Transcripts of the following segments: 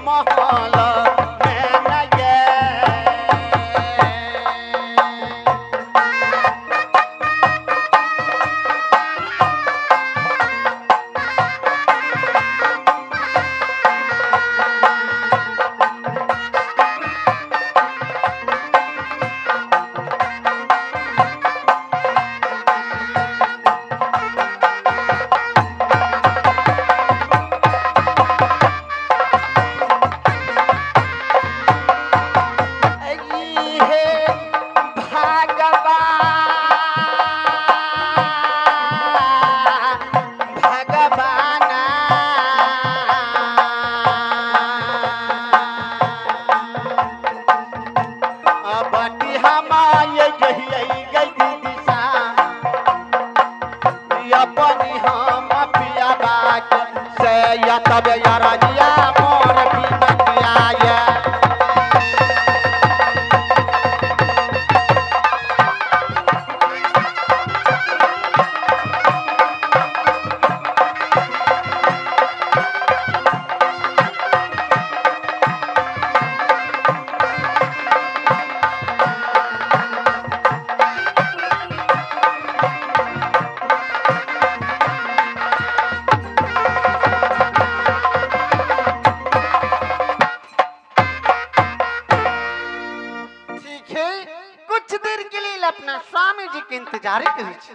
महल में न गे। हे भगवान भगवाना बाटी हमारे जहिया गई दिशा अपनी हम पिया बाक से या तब या राजिया मोर बिनतिया या। ठीक है, कुछ देर के लिए अपना स्वामी जी के इंतजार करी छी।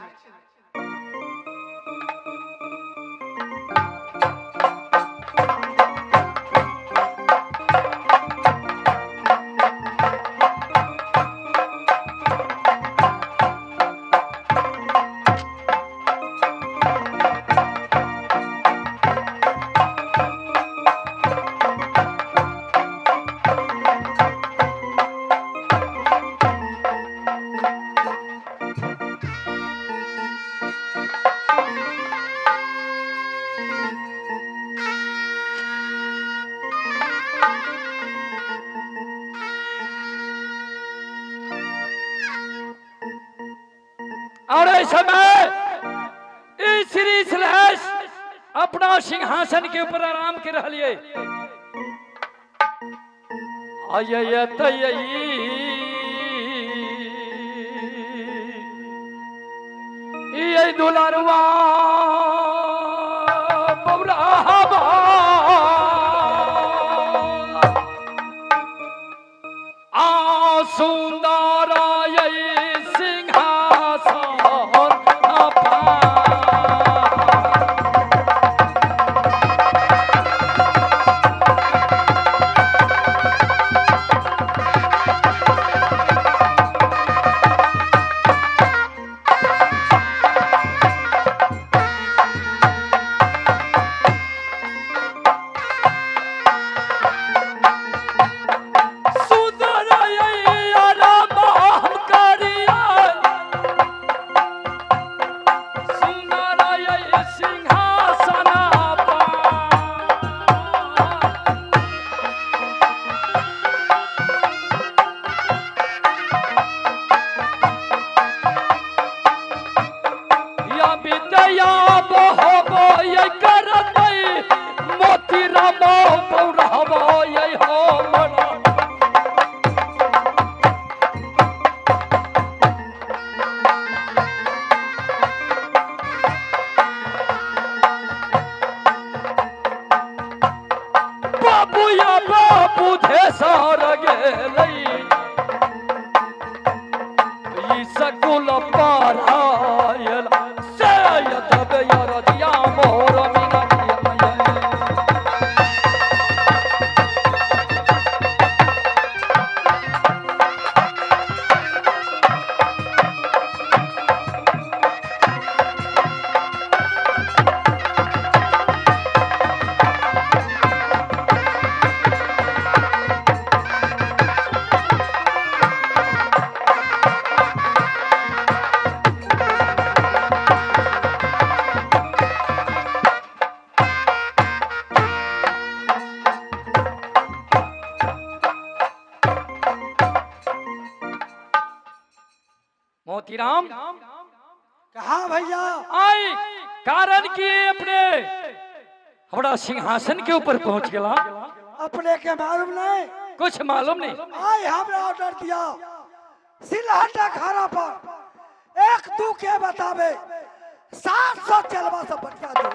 और इस समय श्री सलहेश अपना सिंहासन के ऊपर आराम के रहलिए। आये ये दुलारुआ बौरा आ सुंदर सिंहासन अपा। सुंदर सिंहासन या विद्या बहबो ये करतै मोती रामो पौरहबो ये हमर। बाबू या बाबू धेसर गेलै ई सकुल पारायल से यतबे यरदिया मोर मीना। मोतीराम कहा भैया आई कारण कि अपने हमारा सिंहासन के ऊपर पहुंच गया। अपने के मालूम नहीं? कुछ मालूम नहीं। आई हमने ऑर्डर दिया सिलहटा खारा पर एक दू के बतावे 700 चलवा सब बटिया दे।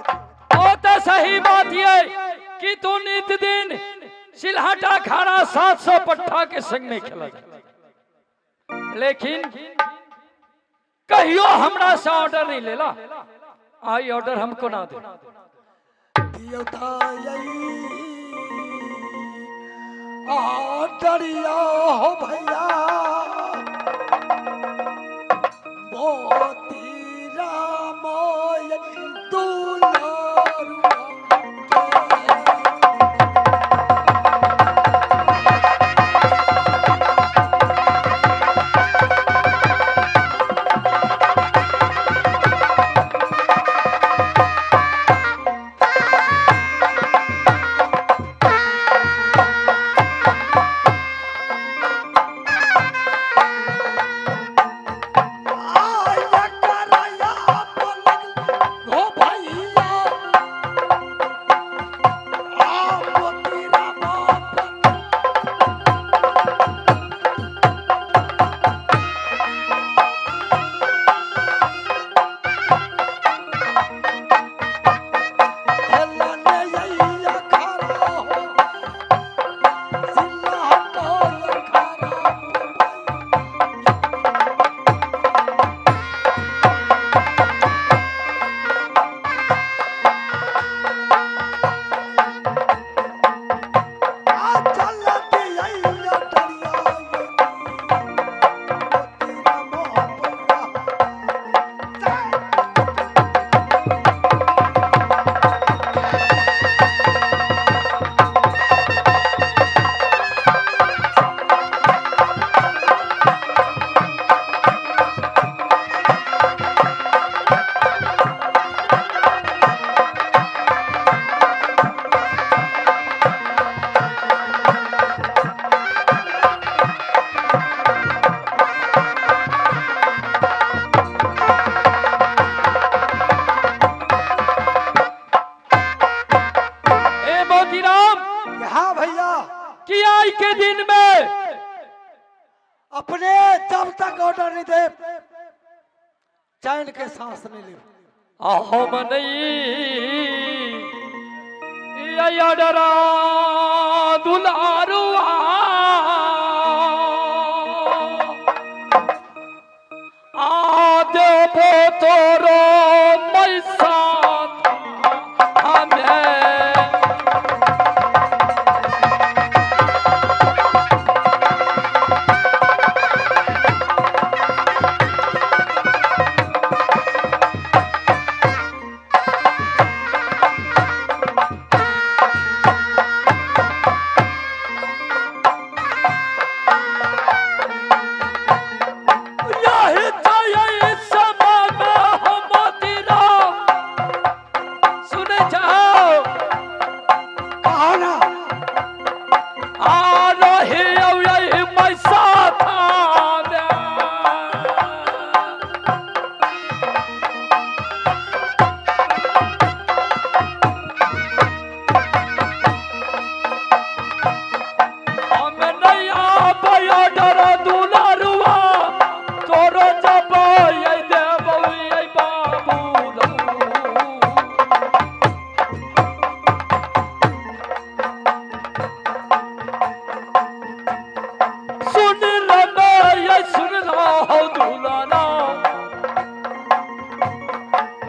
ओ तो सही बात ये कि तू नित दिन सिलहटा खारा 700 पट्टा के संग में खेला, लेकिन कहियो हमरा से ऑर्डर नहीं लेला। आई ऑर्डर हमको ना दे। ऑर्डरिया हो भैया मोती राम के दिन में अपने जब तक ऑर्डर नहीं दे चैन के सांस नहीं ले। आहो मनई डरा दुलारुआ आ देवो तोरो मैसा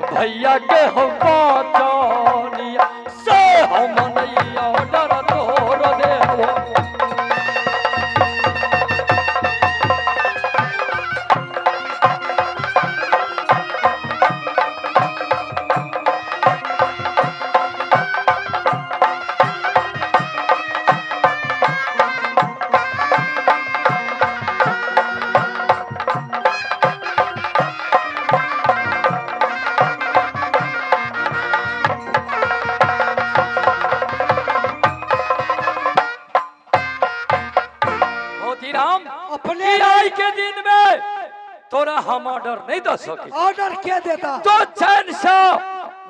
भैया के हम बचनिया से हम नैया डर तोर देवो। अपने के दिन में तोरा हम ऑर्डर नहीं दे सके। ऑर्डर क्या देता तो चैन से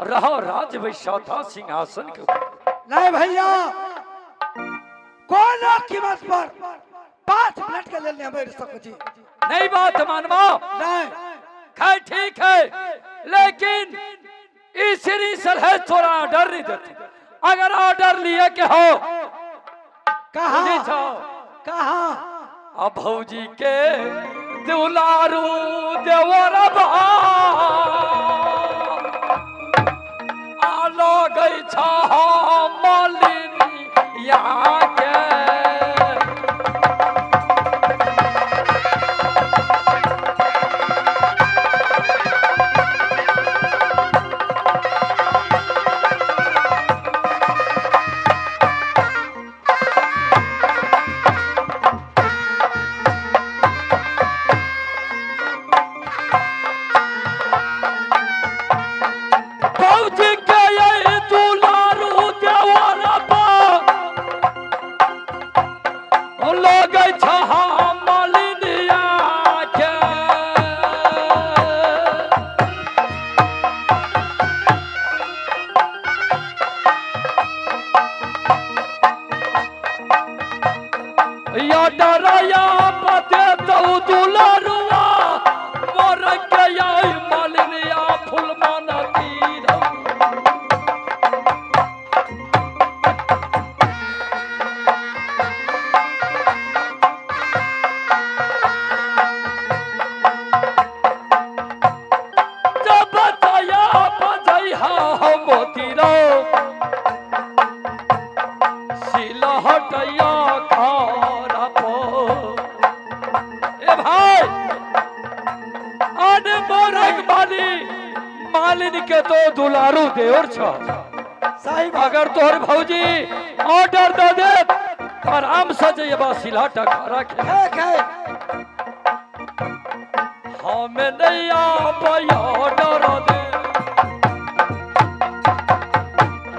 रहो राज वैशाखा सिंहासन के ऊपर। नहीं भैया, कोनो कीमत पर 5 मिनट के लेल नहीं सको जी। नहीं बात मानवा नहीं। खैर ठीक है, लेकिन श्री सलहेश थोड़ा ऑर्डर नहीं देते। अगर ऑर्डर लिए के हो कहाँ कहाँ अब भौजी के दुलारू देवरबा आलो गई छा मालिनी यहाँ के। मालिन के तो दुलारू देवर छ अगर तोहर भौजी ऑर्डर दे दे आराम से जइबा सिला टका रखे हमें नहीं आबे ऑर्डर दे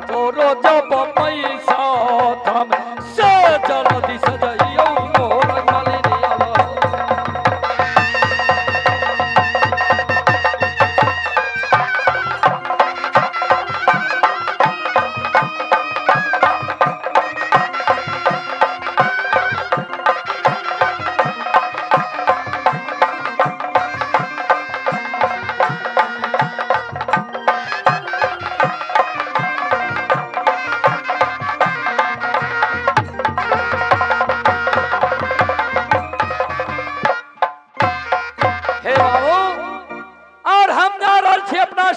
तोरो जब पैसा थम से जल्दी से जइयो मोर मालिन।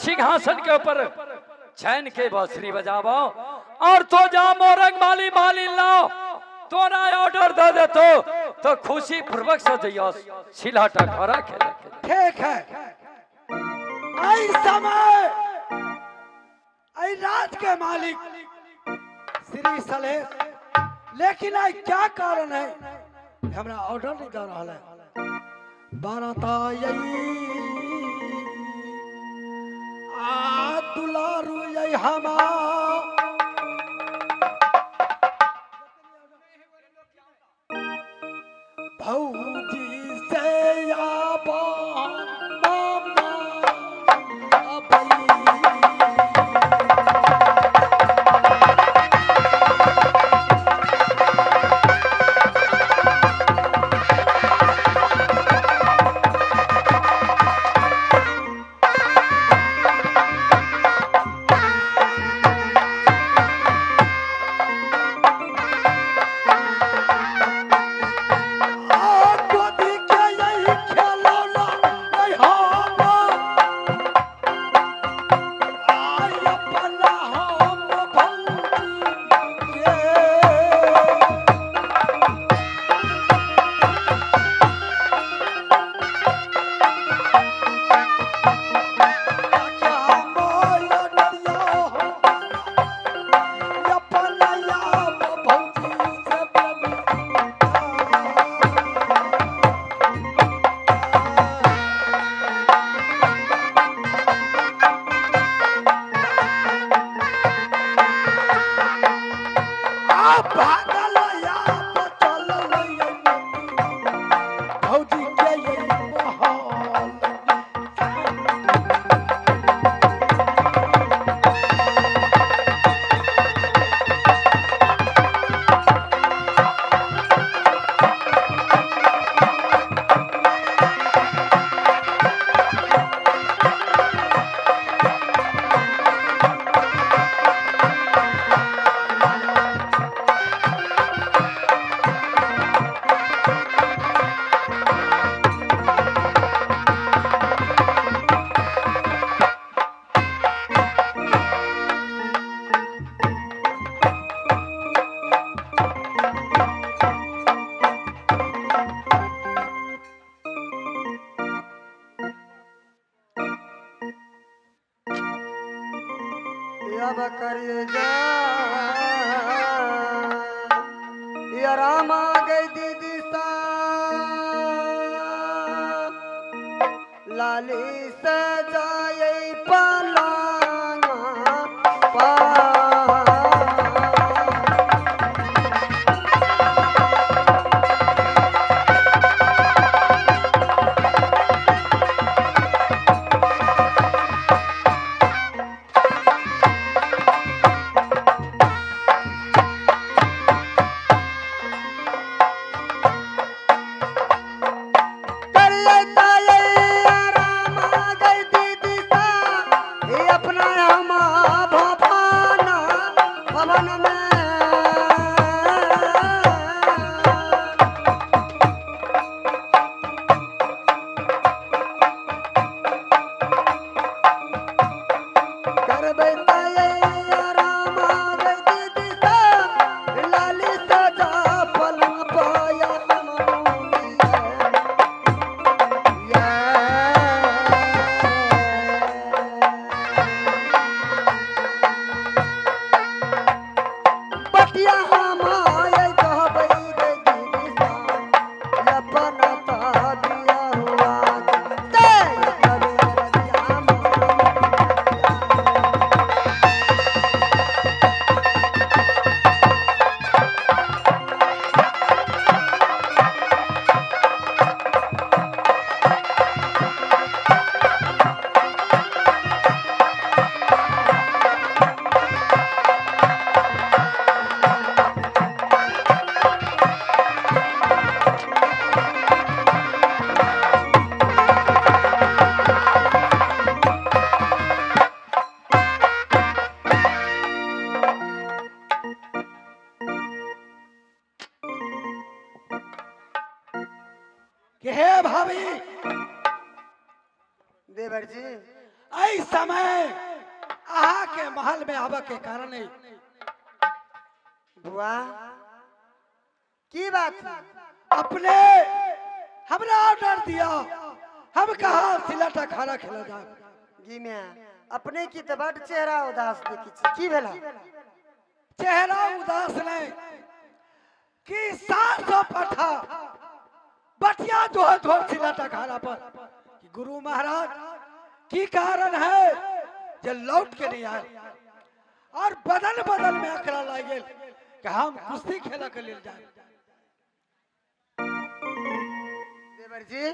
सिंहासन के ऊपर चैन के बांसुरी बजाबो और तो जा मोरंग माली माली लाओ तोरा ऑर्डर दे दे तो खुशी पूर्वक से जइयो सिला टकरा खेले। ठीक है, आई समय आई राज के मालिक श्री सलहेश, लेकिन आई क्या कारण है हमरा ऑर्डर नहीं दे रहा है। बाराता यही आ दुलारू यही हमा भौजी से आबा मामा अबई। या रामा गई दीदी सा लाली सजाए पलंग पर। हे भाभी देवर जी, ऐ समय आहा के महल में आवा के कारण है। बुआ की बात? अपने हमरा ऑर्डर दिया, हम कहा सिलाटा खाना खिला जा। जी मैं अपने की तो बड़ चेहरा उदास देखी छी, की भेला? चेहरा उदास नहीं कि 700 पठा बटिया जो है धोर सिलाटा खाना पर कि गुरु महाराज की कारण है जो लौट के नहीं आए और बदल बदल में अकड़ा लागे कि हम कुश्ती खेला के लिए जाए। देवर जी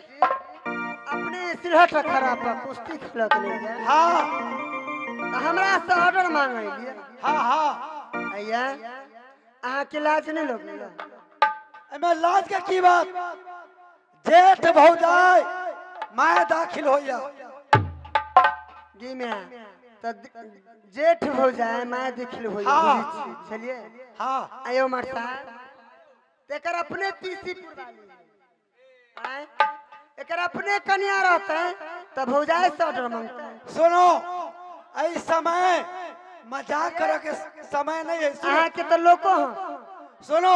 अपने सिलहट खड़ा पर कुश्ती खेला के लिए जाए। हाँ तो हमरा से ऑर्डर मांगे लिए। हाँ हाँ अय्या अहाँ के लाज नहीं लोग? मैं लाज के की बात, जेठ भौजाई मैं दाखिल हो जा। जी मैं तो जेठ भौजाई मैं दाखिल हो जा। हाँ। चलिए। हाँ आयो मरता तेकर अपने तीसी आए एकर अपने कन्या रहते हैं तब भौजाई से ऑर्डर मांगते हैं। सुनो ऐ समय मजाक करे के समय नहीं है। अहाँ के तो लोको हो। सुनो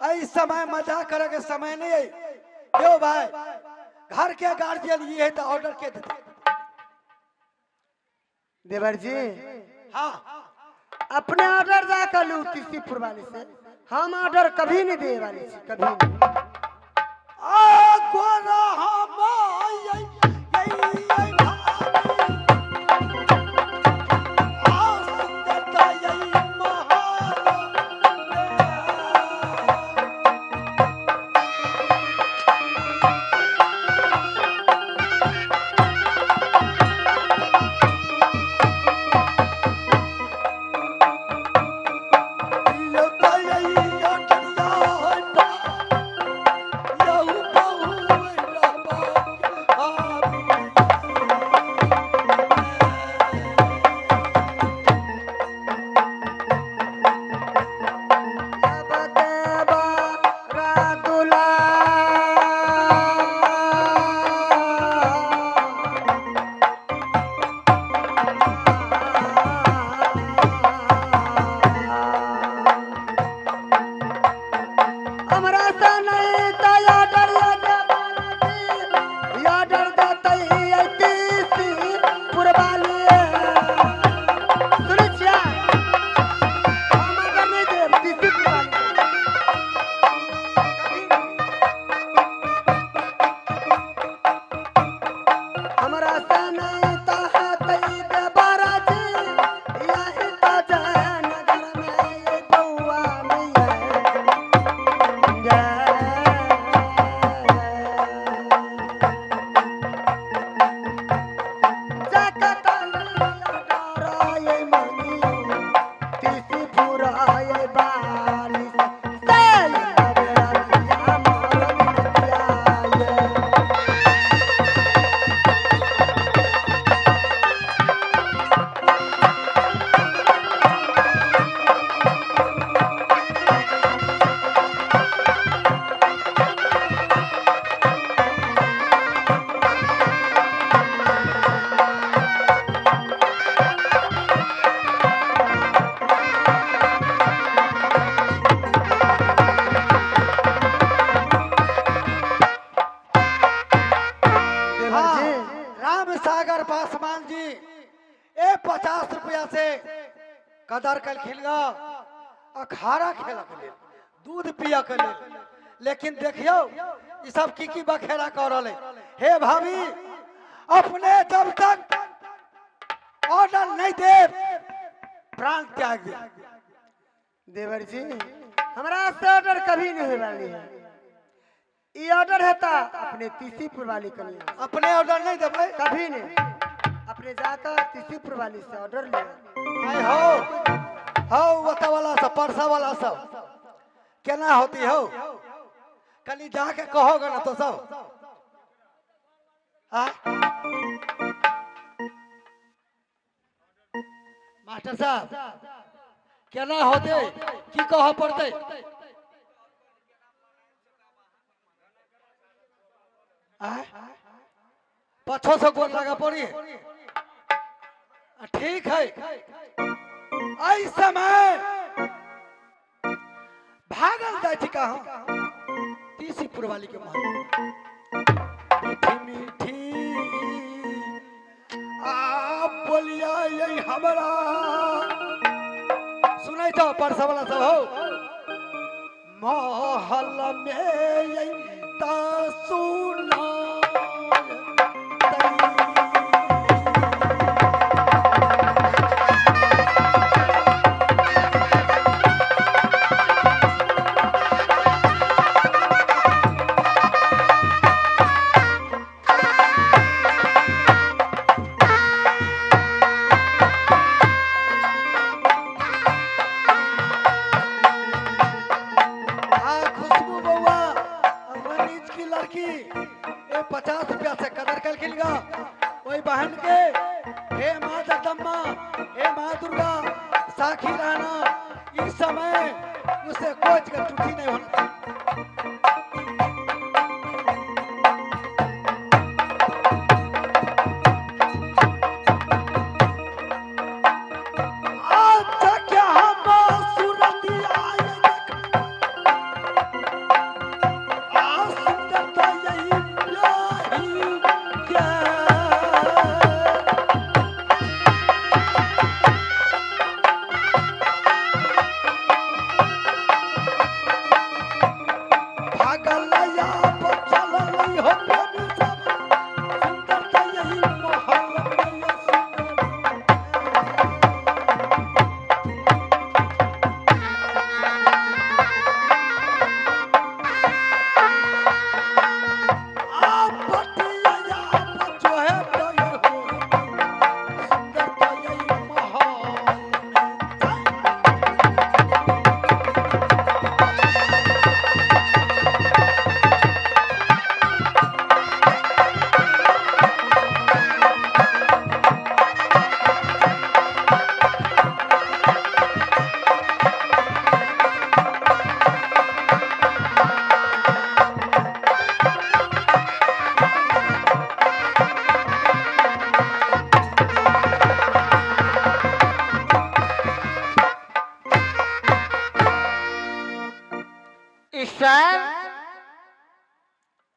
ऐ समय मजाक करे के समय नहीं है। क्यों भाई घर के गार्जियन ये है तो ऑर्डर के देते। देवर जी हाँ अपने ऑर्डर जाकर लू तीसी वाले से, हम ऑर्डर कभी नहीं दे वाले छी, कभी नहीं। आ गोरा हम आई आई से कदर कल खिलगा अखाड़ा खेला के लेल, दूध पिया के लेल। लेकिन देखियो ई सब की की बखेड़ा कर रहले। हे भाभी, अपने जब तक ऑर्डर नहीं दे प्राण त्याग दे। देवर जी, हमरा से ऑर्डर कभी नहीं होने वाली है। ये ऑर्डर होता अपने तीसीपुर वाली कन्या। अपने ऑर्डर नहीं देबै? कभी नहीं। अपने जाकर तीसीपुर वाली से ऑर्डर लिया। आय हो हो, बता वाला सब, परसा वाला सब केना होती हो, कली जाके कहोगे ना तो सब। हाँ मास्टर साहब, केना होते, की कह पड़ते? पछो से गोर लगा पड़ी। ठीक है, ऐ समय भागल जाय छी कहाँ तीसीपुर वाली के महल। मीठी मीठी आ बोलिया यही हमरा सुनै तो परसा वाला सब हो। महल में यही ता सुना 50 रुपया से कदर कल खिलगा वही बहन के। हे माँ जगदम्बा, हे माँ दुर्गा, साखी रहना इस समय उसे कोच का त्रुटि नहीं होना चाहिए।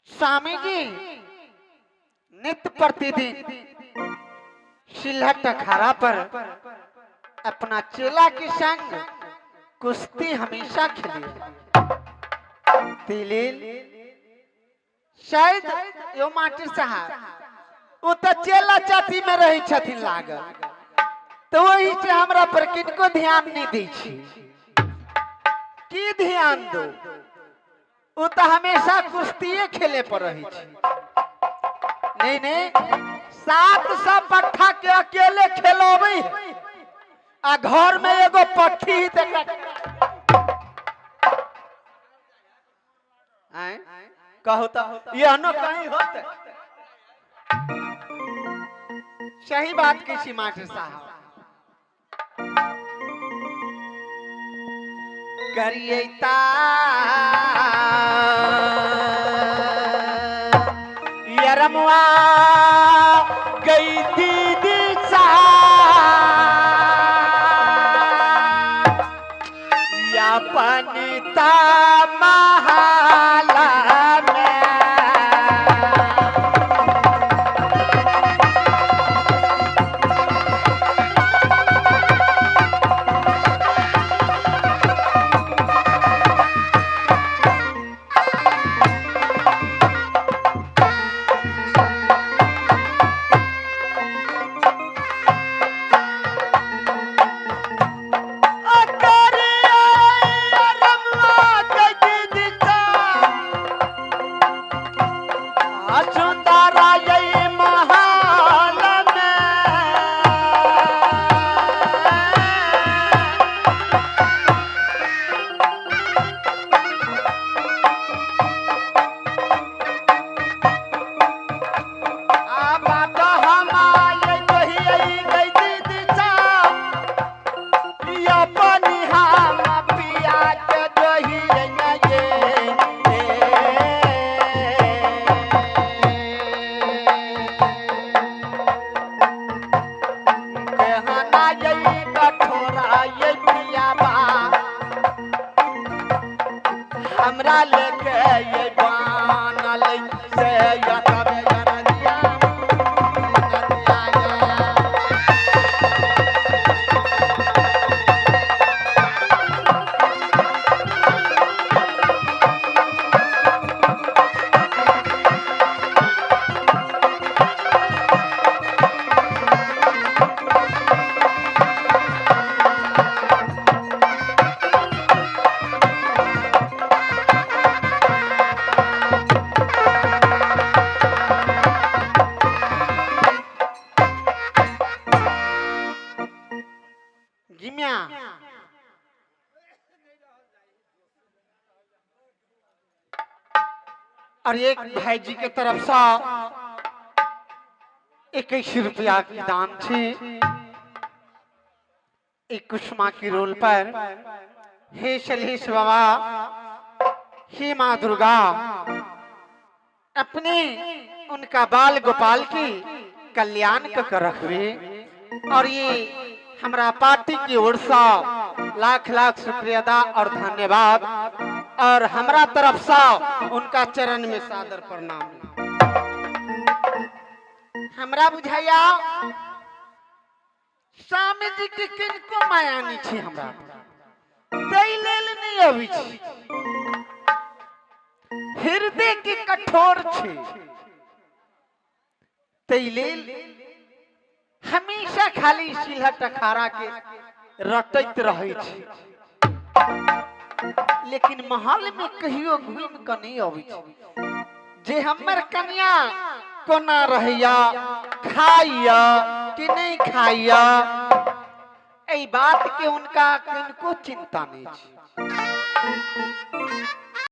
स्वामी जी नित्य प्रतिदिन सिलहट अखाड़ा पर अपना चेला के संग कुश्ती हमेशा खेली। तिलिल शायद यो मास्टर साहब वो तो चेला चाची में रही छथिन लागल, तो वही से हमरा पर किनको ध्यान नहीं दै छी। की ध्यान दो, वो तो हमेशा कुश्तिये खेले पर रही छी। नहीं नहीं, 700 पट्ठा के अकेले खेलबे आ घर में एगो पट्टी ही देखा। कहू तो यहनो कहीं होते। सही बात किसी मास्टर साहब करिए यरमुआ गई दीदी या पनिता महाला में। के ये बनल से यतबे यरजिया नदिया ये। गिम्या और एक भाई जी के तरफ से 21 रुपया की दान थी एक कुष्मा की रोल पर। हे शलेश बाबा, हे माँ दुर्गा, अपने उनका बाल गोपाल की कल्याण का रखवे। और ये हमरा पार्टी की ओर से लाख लाख शुक्रिया अदा और धन्यवाद, और हमरा तरफ से उनका चरण में सादर प्रणाम। हमरा बुझाया स्वामी जी के किनको माया नहीं छी, हमरा तै लेल नहीं अबै छी, हृदय के कठोर छी, तै लेल हमेशा खाली सिलहट अखाड़ा के रटैत रहै छी, लेकिन महल में कहियो घूमि के नहीं अबै छी। जे हमर कन्या कोना रहैया, खाइया कि नहीं खाइया, एहि बात के उनका किनको चिंता नहीं छी।